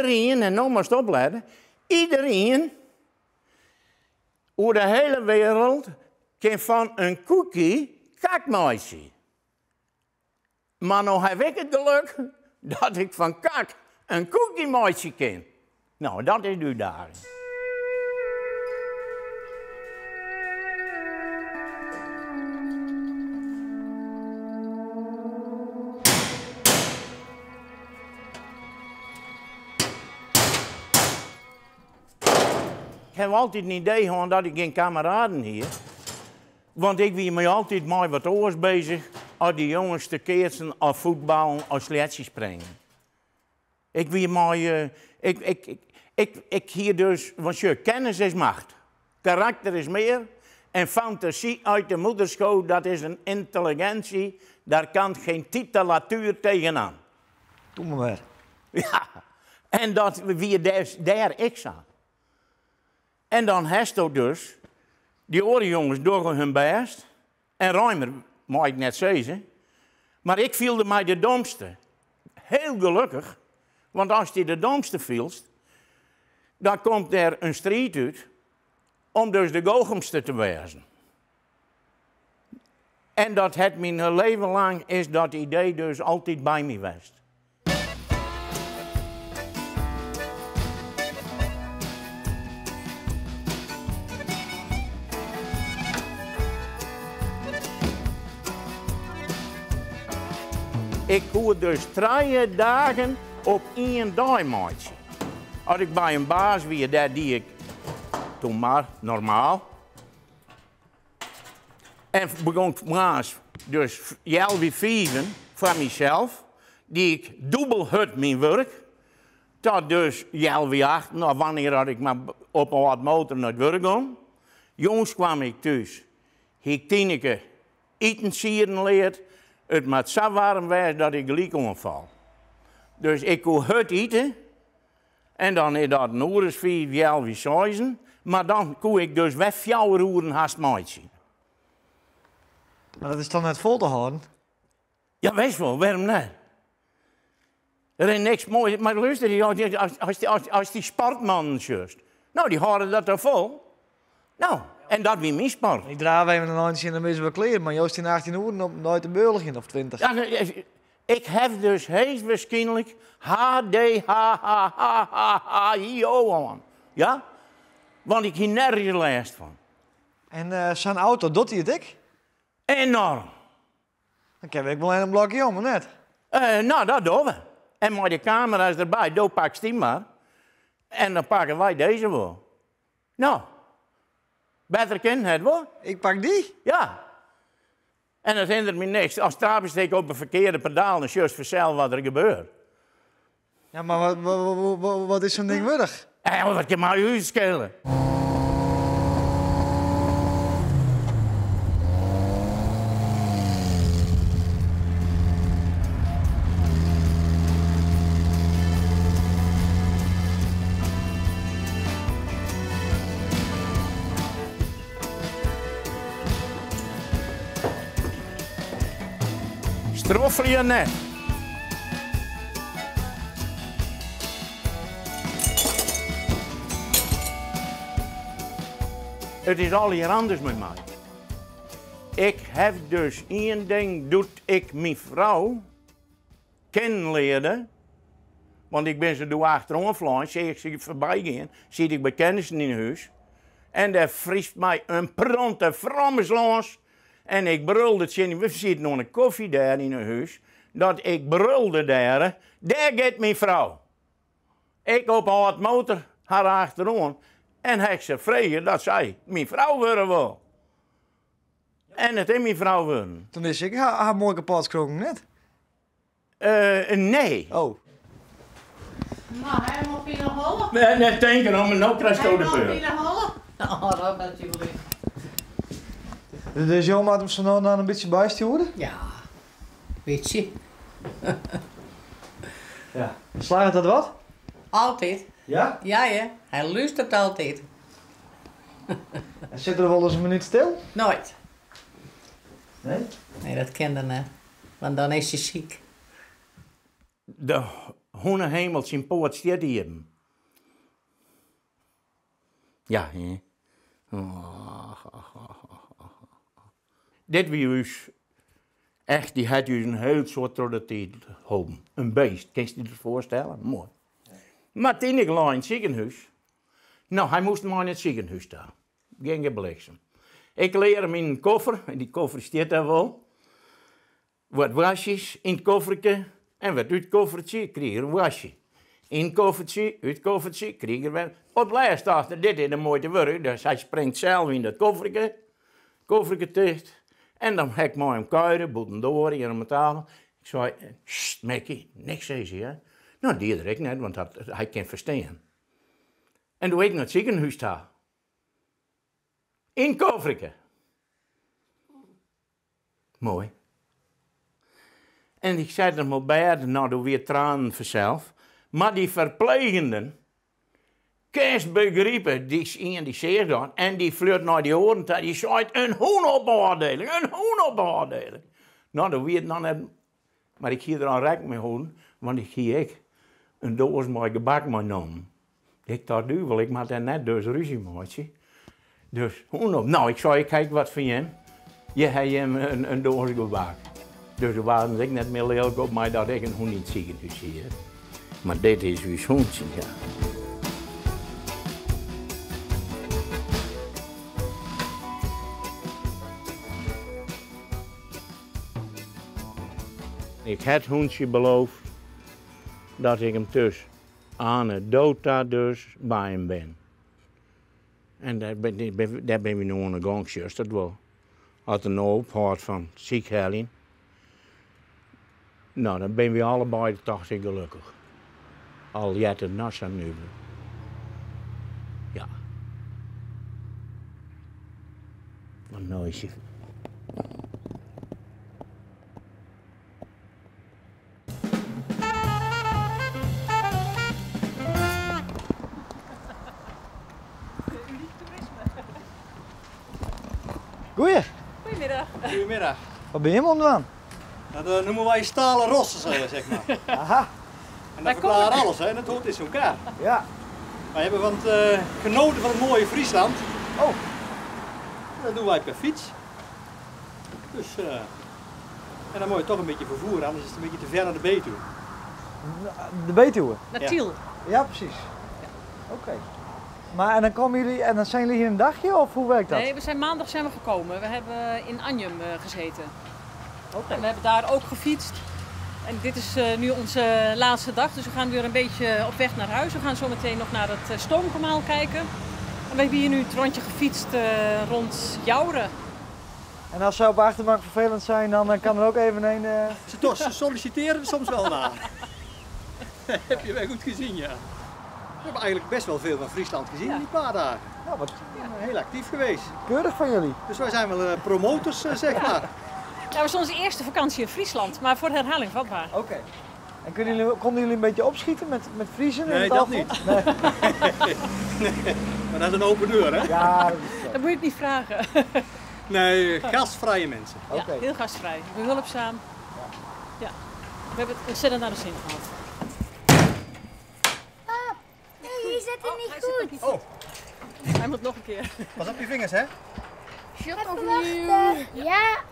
Iederien, en no moatst oplette, iederien oer de hele wereld kin fan in cookie kak meitsje. Mar no haw ik it geluk dat ik fan kak in cookie meitsje kin. No, dat is de útdaging. Ik haw altyd in idee hân dat ik gjin kameraden hie. Want ik wie my altyd mei wat oars bezich as dy jonges te keatsen of fuotballen of sleatsjespringen. Ik wie mei, ik, ik, ik, ik hie dus, want sjoch, kennis is macht. Karakter is mear en fantasie uit de moederschoot, dat is een intelligentie, daar kan geen titulatuur tegenaan. Doe mar wer. Ja, en dat wie dêr ek sa. En dan hasto dus, dy oare jonges dogge hun bêst en Reimer mei ik net sizze, mar ik fielde my de domste. Heel gelokkich, want ast dy de domste fielst, dan komt der in striid út om dus de goochemste te wêzen. En dat hat myn leven lang is dat idee dus altyd by my west. Ik koe dus trije dagen op ien dei meitsje. As ik by in baas wie, dêr die ik toen mar normaal. En begûn ik moarns dus healwei fiven foar mysels, die ik dûbel hurd myn wurk, tot dus healwei achten of wannear at ik mar op in âld motor nei it wurk gong. Jûns kwam ik thús, hie ik Tineke iten sieden leard, it moat sa waarm wêze dat ik gelyk oanfal. Dus ik koe hurd ite En dan is dat in oer as fiif, healwei seizen. Mar dan koe ik dus wer fjouwer oeren hast meitsje. Mar dat is dan net fol te hâlden? Ja, wist wol, wêrom net? Der is niks moais, mar lúster, as dy sportmannen sjochst, no, dy hâlde dat toch fol? No, en dat wie myn sport. Ik draaf even in eintsje en dan binne se wer klear, mar jo stean 18 oeren op in dei te beurligjen, of 20. Ja, ik haw dus heechstwaarskynlik H D H H H H H I O hân. Ja? Want ik hie nergens lêst fan. En sa'n auto, docht dy it ek? Enorm. Dan kinne we ek wol even in blokje om, of net? No, dat dogge we. En mei de kamera's derby, do pakst dy mar. En dan pakke wy dizze wol. No, better kin it wol. Ik pak dy? Ja. En it hinderet my niks. As trapest ik op de ferkearde pedaal, dan sjochst fansels wat der gebeurt. Ja, mar wat is sa'n ding wurdich? Wat kin my ús skele? Stroffelje net. It is allegear anders mei my. Ik haw dus ien ding doe't ik myn frou kennen learde, want ik bin se doe achteroan flein, seach ik se foarby gean, siet ik by kennissen yn 'e hús en dêr fryst my in pronte frommes lâns en ik brulde tsjin, we sieten oan 'e kofje dêr yn 'e hús, dat ik brulde dêr, dêr giet myn frou! Ik op 'e âld motor har achteroan en ha ik se frege dat sy myn frou wurde wol. En it is myn frou wurden. Toen is ik har moai kapot skrokken, net? Nee. Oh. No, ha je al pineholle? Nee, net tinken om, no krijsto de Ha je al beurt. pineholle? Oh, dat natuerlik. Dus jo moatte him sa no en dan in bytsje bystjoere? Ja, bytsje. Ja. Slagget dat wat? Altyd. Ja? Ja, ja. Hy lústert altyd. En sit er wolris in minút stil? Noait. Nee? Nee, dat kin er net, want dan is hy siik. De Hûnehemel, syn poat stiet iepen. Ja, hè. Dit wie ús echt, dy hat ús in hiel soad troch de tiid holpen. In beest, kinst dy dat foarstelle? Moai. Mar Tineke lei yn it sikehûs. No, hy moast mei nei it sikehûs ta. Gjin gebliksem. Ik lear him yn in koffer, en dy koffer stiet dêr wol. Wat woarstjes yn it kofferke en wat út it koffertsje, krige er in woarstje. Yn it koffertsje, út it koffertsje, krige er wer. Op 't lêst tocht er, dit is de muoite wurdich, dus hy springt sels yn dat kofferke, kofferke ticht, en dan ha ik mei him kuiere, bûtendoar, hjir om 'e tafel. Ik sei, Sst, Mickey, niks sizze, hear. No, die er ek net, want hy kin ferstean. En doe ik nei it sikehûs ta. Yn it kofferke. Moai. En ik sette him op bêd, no doe wie it tranen fansels. Mar dy ferplegenden, kinst begripe, dy ien dy seach dat en dy fleut nei dy oaren ta, dy seit, in hûn op de ôfdeling, in hûn op de ôfdeling. No doe wie it noch net, mar ik hie der al rekken mei holden, want ik hie ek in doas mei gebak meinommen. Ik tocht, duvel, ik moat dêr net dus rúzje meitsje. Dus, hûn op. No, ik sei, ik ha ek wat foar jim. Hjir ha jim in doas gebak. Dus doe waarden se ek net mear lilk op my dat ik in hûn yn it sikehûs hie. Mar dit is ús hûntsje, ja. Ik ha it hûntsje beloofd dat ik him thús Oan 'e dood ta dus by him bin. En dêr binne wy no oan 'e gong, sjochst dat wol. As er no ophâldt fan sykheljen, no dan binne wy allebeide tocht ik gelokkich. Al heart it noch sa nuver. Ja. Want no is hy. Goeie. Goedemiddag. Goedemiddag. Wat bin jim oan it dwaan? Dat noemen wij stalen rossen, zeg maar. Aha. En dat verklaart alles, hè? Dat hoort in zo'n elkaar. Ja. Wij hebben van het, genoten van het mooie Friesland. Oh. Dat doen wij per fiets. Dus, en dan moet je toch een beetje vervoeren, anders is het een beetje te ver naar de Betuwe. De Betuwe? Naar Tiel. Ja, precies. Oké. Maar en dan komen jullie, en dan zijn jullie hier een dagje of hoe werkt dat? Nee, maandag zijn we gekomen. We hebben in Anjum gezeten. Oké. En we hebben daar ook gefietst. En dit is nu onze laatste dag, dus we gaan weer een beetje op weg naar huis. We gaan zo meteen nog naar het stoomgemaal kijken. En we hebben hier nu het rondje gefietst rond Joure. En als ze op de achterbank vervelend zijn, dan kan er ook even een. Ze solliciteren er soms wel naar. Heb je wel goed gezien, ja. We hebben eigenlijk best wel veel van Friesland gezien in die paar dagen. Nou, wat Ja, heel actief geweest. Keurig van jullie. Dus wij zijn wel promotors, zeg maar. Ja, het was onze eerste vakantie in Friesland, maar voor herhaling vatbaar. Oké. En konden jullie een beetje opschieten met Friezen in Nee, het dat algemeen? niet. Nee. Nee. Maar dat is een open deur, hè? Ja, dat is zo. Dat moet je het niet vragen. Nee, gastvrije mensen. Ja, heel gastvrij. Behulpzaam. Ja. We hebben het ontzettend naar de zin gehad. Pap, nee, hier zit het Oh, niet hij zit goed. nog niet goed. Oh. Hij moet nog een keer. Pas op je vingers, hè? Even wachten. Ja.